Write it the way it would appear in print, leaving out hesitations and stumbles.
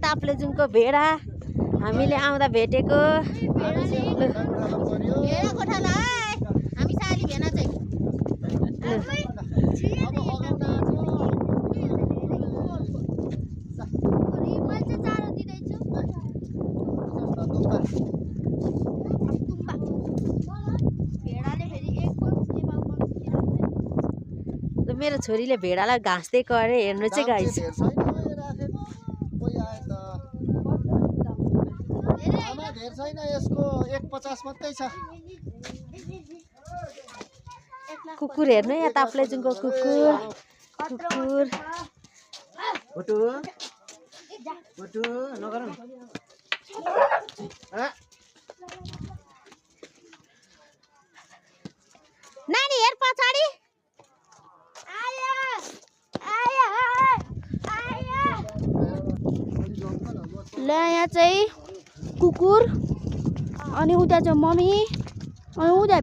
ताप्लेजुङको भेडा हामीले आउँदा भेटेको। मेरो छोरीले भेडालाई घाँस दिएको अरे, हेर्नु चाहिँ गाइस। धेर छैन यसको 150 मात्रै छ। कुकुर हेर्नु यहाँ ताप्लेजुङको कुकुर। कुकुर फोटो फोटो नगर नानी हेर पछाडि। ल यहाँ चाहिँ कुकुर अनि उता चाहिँ मम्मी अनि उता